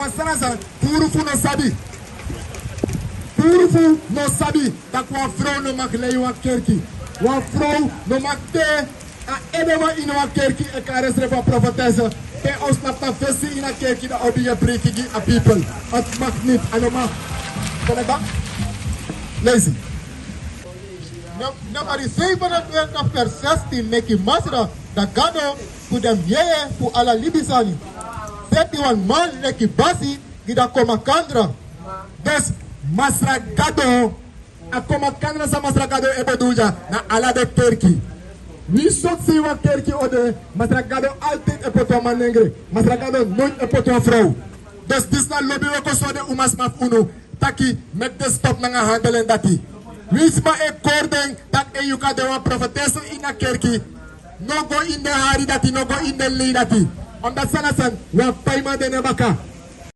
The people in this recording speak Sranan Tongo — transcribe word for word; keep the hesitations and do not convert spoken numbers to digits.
Wan sani san puru fu no sabi. Puru fu no sabi tak' wan frow no mag lei wan kerki. Wan frow no mag te a edeman ini wan kerki e kari srefi wan profetesse. Pe a o snapu na fesi ini a kerki dan a o bigin e preiki gi a pipel. A mag niti, a no mag. Kon e baka. Leisi. Numeri zevenentwintig vers zestien: Meki Masra, da Gado fu den yeye fu ala libisani, seti wan man leki basi gi da kon makandra. Dus Masra Gado, a kon makandra san Masra Gado e bedoel dya na ala den kerki. Wi soti sei wan kerki o de, Masra Gado altijd e poti wan manengre. Masra Gado nooit e poti wan frow. Dus disi na lobi wi e kon sori den umasma fu unu taki meki den stop nanga handel en dati. Wi sma e kori den tak' den yu kan de wan profetesse ini a kerki. No go ini den hari dati, no go ini den lei dati. Omdat sani san wan paiman de na en baka.